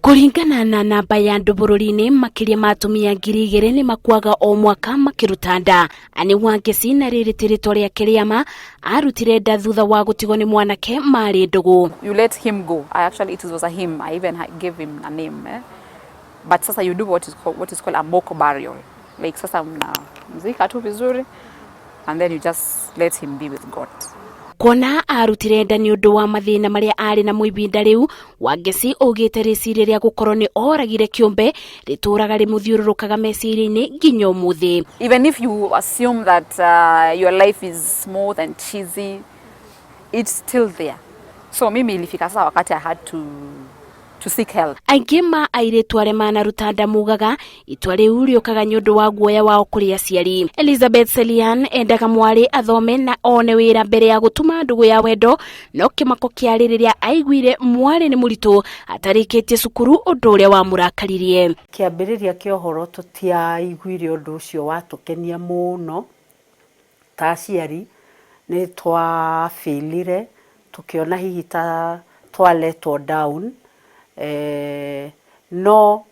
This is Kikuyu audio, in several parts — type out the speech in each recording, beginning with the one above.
Kũringana na namba ya andũ bũrũri-inĩ, makĩria ma atumia 2000 nĩ makuaga o mwaka makĩruta nda. Anne Wangeci, na rĩrĩ ti rĩtwa rĩake rĩa ma, arutire nda thutha wa gũtigwo nĩ mwanake marĩ ndũgũ. You let him go. I actually, it was a him. I even gave him a name. Eh? But sasa you do what is called a mock burial. Like sasa mnamzika tu vizuri and then you just let him be with God. Kuona arutire nda nĩ ũndũ wa mathĩna marĩa arĩ namo ibinda rĩu, Wangeci augĩte rĩciria rĩa gũkorwo nĩ oragire kĩũmbe rĩtũraga rĩmũthiũrũrũkaga meciria-inĩ nginya ũmũthĩ. Even if you assume that your life is smooth and cheesy, it's still there. So mimi ilifika sasa wakati I had to seek help. Aingĩ ma airĩtu arĩa manaruta nda mugaga itua rĩu rĩũkaga nĩ ũndũ wa guoya wao kũrĩ aciari. Elizabeth Selian endaga mwarĩ athome na one wĩra mbere ya gũtuma ndũgũ ya wendo, no kĩmako kĩarĩ rĩrĩa aiguire mwarĩ nĩ mũritũ atarĩkĩtie cukuru, ũndũ ũrĩa wamũrakaririe. Kĩambĩrĩria kĩa ũhoro tũtiaiguire ũndũ ũcio watũkenia mũno ta aciari. Nĩ twafeelire tũkĩona hihi ta twaletwo down, no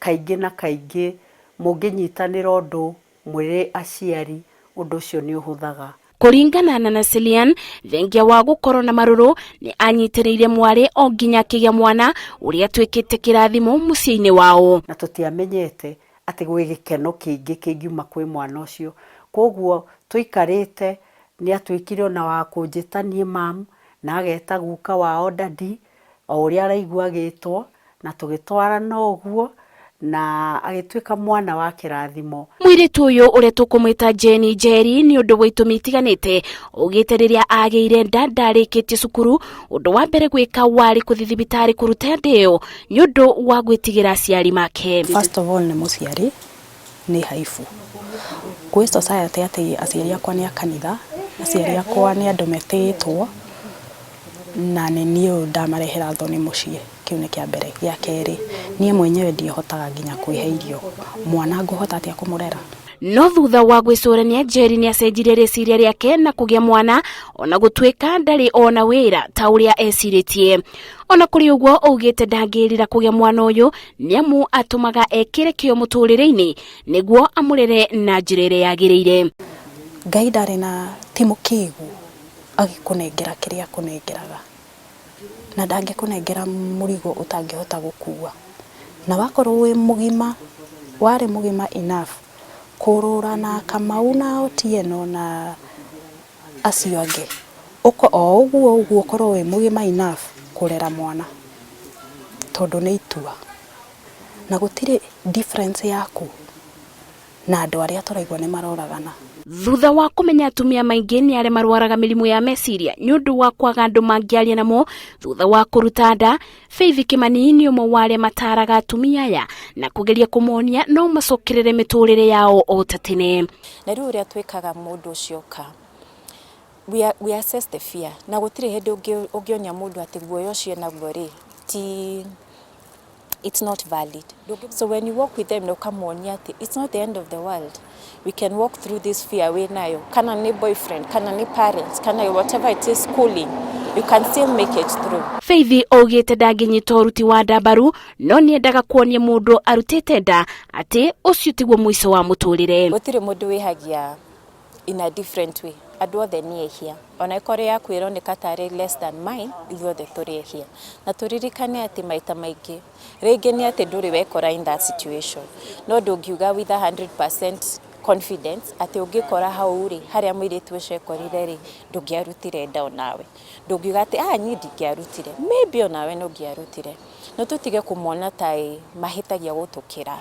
kaingĩ na kaingĩ mũngĩnyitanĩra ũndũ mwĩrĩ aciari, ũndũ ũcio nĩ ũhũthaga. Kũringana na Nasilian, thengia wa gũkorwo na marũrũ, nĩ anyitĩrĩire mwarĩ o nginya akĩgĩa mwana ũrĩa atuĩkĩte kĩrathimo mũciĩ-inĩ wao. Na tũtiamenyete atĩ gwĩ gĩkeno kĩingĩ kĩngiuma kwĩ mwana ũcio. Koguo tũikarĩte nĩ atuĩkire ona wa kũnjĩta niĩ mam, na ageta guka wao daddy, o ũrĩa araigua agĩtwo, na tũgĩtwarana ũguo na agĩtuĩka mwana wa kĩrathimo. Mũirĩtu ũyũ ũrĩa tũkũmwĩta Jeni Njeri nĩ ũndũ wa itũmi itiganĩte augĩte rĩrĩa agĩire nda ndarĩkĩtie cukuru, ũndũ wa mbere gwĩka warĩ kũthiĩ thibitarĩ kũruta nda ĩyo nĩ ũndũ wa gwĩtigĩra aciari make. First of all, nĩ mũciari nĩ haibu gwĩ society atĩ aciari akwa nĩ a kanitha, aciari akwa nĩ andũ metĩĩtwo, na nĩ niĩ ũyũ ndamarehera thoni mũciĩ. Kĩu nĩ kĩa mbere. Gĩa kerĩ, niĩ mwenyewe ndihotaga nginya kwĩhe irio, mwana ngũhota atĩa kũmũrera? No thutha wa gwĩcũrania, Njeri nĩ acenjirie rĩciria rĩake na kũgĩa mwana ona gũtuĩka ndarĩ ona wĩra ta ũrĩa ecirĩtie. Ona kũrĩ ũguo, augĩte ndangĩrira kũgĩa mwana ũyũ nĩamu atũmaga ekĩre kĩo mũtũrĩre-inĩ nĩguo amũrere na njĩra ĩrĩa yagĩrĩire. Ngai ndarĩ na ti mũkĩgu agĩkũnengera kĩrĩa akũnengeraga, na ndangĩkũnengera mũrigo ũtangĩhota gũkua. Na wakorwo wĩ mũgima, warĩ mũgima enough kũrũra na Kamau na Otieno na acio angĩ, ũko o ũguo ũguo ũkorwo wĩ mũgima enough kũrera mwana, tondũ nĩ itua na gũtirĩ difference yaku na andũ arĩa tũraigua nĩ maroragana. Thutha wa kũmenya atumia maingĩ nĩ arĩa marwaraga mĩrimũ ya meciria nĩ ũndũ wa kwaga andũ mangĩaria namo thutha wa kũruta nda, Faith Kimani nĩ ũmwe wa arĩa mataraga atumia aya na kũgeria kũmonia no macokerere mĩtũrĩre yao o ta tene. Na rĩu ũrĩa twĩkaga, mũndũ ũcio oka, we assess the fear, na gũtirĩ hĩndĩ ũngĩonia mũndũ atĩ guoya ũcio naguo rĩ ti, it's not valid. So when you walk with them na ũkamonia atĩ it's not the end of the world, we can walk through this fear wĩ nayo, kana nĩ boyfriend, kana nĩ parents, kana whatever it is, schooling, you can still make it through. Faith augĩte ndangĩnyita ũruti wa nda mbaru, no nĩendaga kuonia mũndũ arutĩte nda atĩ ũcio tiguo mũico wa mũtũrĩre. Gũtirĩ mũndũ wĩhagia in a different way. Andũ othe nĩ ehia. Ona ĩkorwo yaku ĩroneka tarĩ less than mine, ithuothe tũrĩ ehia. Na tũririkane atĩ maita maingĩ rĩngĩ nĩ atĩ ndũrĩ wekora in that situation, no ndũngiuga with 100% confidence atĩ ũngĩkora hau rĩ, harĩa mũirĩtu ũcio ekorire rĩ, ndũngĩarutire nda. Onawe ndũngiuga atĩ ah, niĩ ndingĩarutire. Maybe onawe nĩ ũngĩarutire. No tũtige kũmona ta ĩ mahĩtagia gũtũkĩra,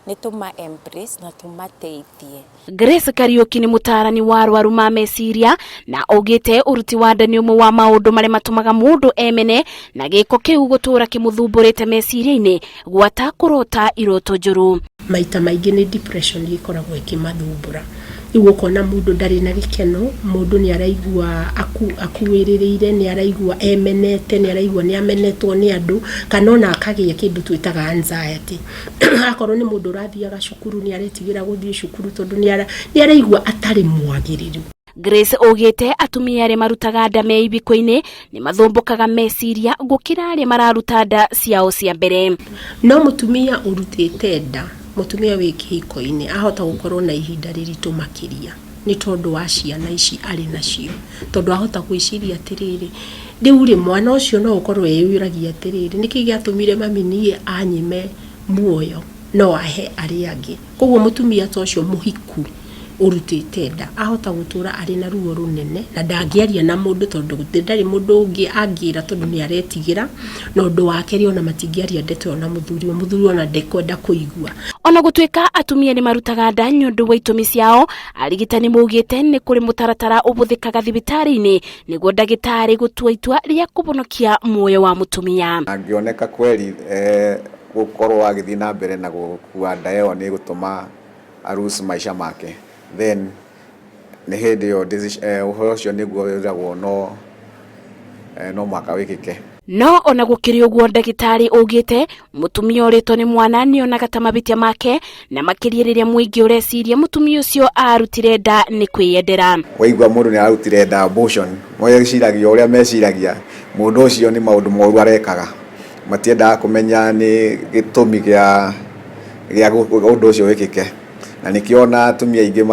nĩ tũma embrace na tũmateithie. Grace Kariuki nĩ mũtaarani wa arwaru ma meciria na augĩte ũruti wa nda nĩ ũmwe wa maũndũ marĩa matũmaga mũndũ emene, na gĩko kĩu gũtũra kĩmũthumbũrĩte meciria-inĩ gwata kũrota iroto njũru. Maita maingĩ nĩ depression ĩkoragwo ĩkĩmathumbũra. Rĩu ũkona mũndũ ndarĩ na gĩkeno, mũndũ nĩ araigua akuĩrĩrĩire, nĩ araigua emenete, nĩ araigua nĩ amenetwo nĩ andũ, kana ona akagĩa kĩndũ twĩtaga anxiety. Akorwo nĩ mũndũ ũrathiaga cukuru, nĩ aretigĩra gũthiĩ cukuru tondũ nĩ araigua atarĩ mwagĩrĩru. Grace augĩte atumia arĩa marutaga nda me ibiko-inĩ nĩ mathumbũkaga meciria gũkĩra arĩa mararuta nda ciao cia mbere. No mũtumia ũrutĩte nda, mũtumia wĩ kĩhiko-inĩ ahota gũkorwo na ihinda rĩritũ makĩria nĩ tondũ wa ciana ici arĩ nacio, tondũ ahota gwĩciria atĩrĩrĩ, rĩu rĩ mwana ũcio no ũkorwo eyũragia atĩrĩrĩ, nĩkĩ gĩatũmire mami niĩ anyime muoyo no ahe arĩa angĩ. Koguo mũtumia ta ũcio mũhiku ũrutĩte nda ahota gũtũra arĩ na ruo rũnene na ndangĩaria na mũndũ tondũ ndarĩ mũndũ ũngĩ angĩra tondũ nĩ aretigĩra, na ũndũ wa kerĩ ona matingĩaria ndeto ĩyo na mũthuri, mũthuri ona ndekwenda kũigua. Ona gũtuĩka atumia nĩ marutaga nda nĩ ũndũ wa itũmi ciao, arigitani maugĩte nĩ kũrĩ mũtaratara ũbũthĩkaga thibitarĩ-inĩ nĩguo ndagĩtarĩ gũtua itua rĩa kũhonokia muoyo wa mũtumia. Angĩoneka kweli gũkorwo agĩthiĩ na mbere na gũkua nda ĩyo nĩ gũtũma a lose maisha make, then nĩ hĩndĩ ĩyo ũhoro ũcio nĩguo wĩragwo no mũhaka wĩkĩke. No ona gũkĩrĩ ũguo ndagĩtarĩ augĩte mũtumia ũrĩtwo nĩ mwana nĩonaga ta mabĩtia make, na makĩria rĩrĩa mũingĩ ũreciria mũtumia ũcio arutire nda nĩ kwĩyendera. Waigua mũndũ nĩ arutire nda abortion, meciragia ũrĩa meciragia mũndũ ũcio nĩ maũndũ moru arekaga, matiendaga kũmenya nĩ gĩtũmi gĩa ũndũ ũcio wĩkĩke, na nĩkĩo ona atumia aingĩ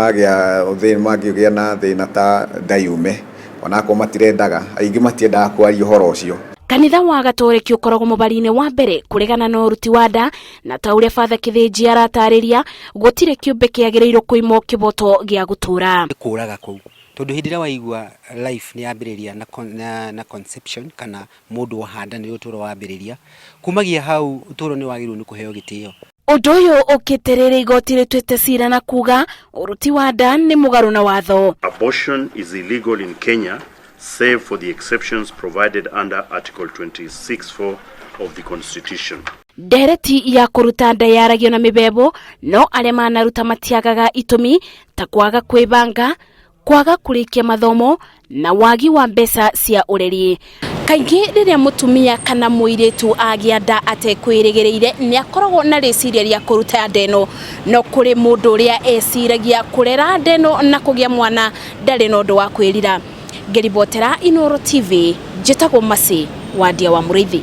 mangĩgĩa na thĩna ta nda yume, onakorwo matirendaga, aingĩ matiendaga kwaria ũhoro ũcio. Kanitha wa Gatoreki ũkoragwo mũbari-inĩ wa mbere kũregana na ũruti wa nda, na ta ũrĩa Father Kĩthĩnji aratarĩria gũtirĩ kĩũmbe kĩagĩrĩirwo kũimwo kĩboto gĩa gũtũra. Kũraga kũu tondũ hĩndĩ ĩrĩa waigua life nĩ yambĩrĩria na conception kana mũndũ wahanda nĩ ũtũro wambĩrĩria, kumagia hau ũtũro nĩ wagĩrĩirwo nĩ kũheo gĩtĩo. Ũndũ ũyũ ũkĩte rĩrĩa igoti rĩtuĩte cira na kuga ũruti wa nda nĩ mũgarũ na watho. Abortion is illegal in Kenya save for the exceptions provided under Article 26(4) of the Constitution. Ndereti ya kũruta nda yaragio na mĩbebo, no arĩa manaruta matiagaga itũmi ta kwaga kwĩbanga, kwaga kũrĩkia mathomo na wagi wa mbeca cia ũreri. Kaingĩ rĩrĩa mũtumia kana mũirĩtu agĩa nda atekwĩrĩgĩrĩire nĩ akoragwo na rĩciria rĩa kũruta nda ĩno, no kũrĩ mũndũ ũrĩa eciragia kũrera nda ĩno na kũgĩa mwana ndarĩ na ũndũ wa kwĩrira. Ngĩribotera Inooro TV, njĩtagwo Mercy Wandia wa Mũrĩithi.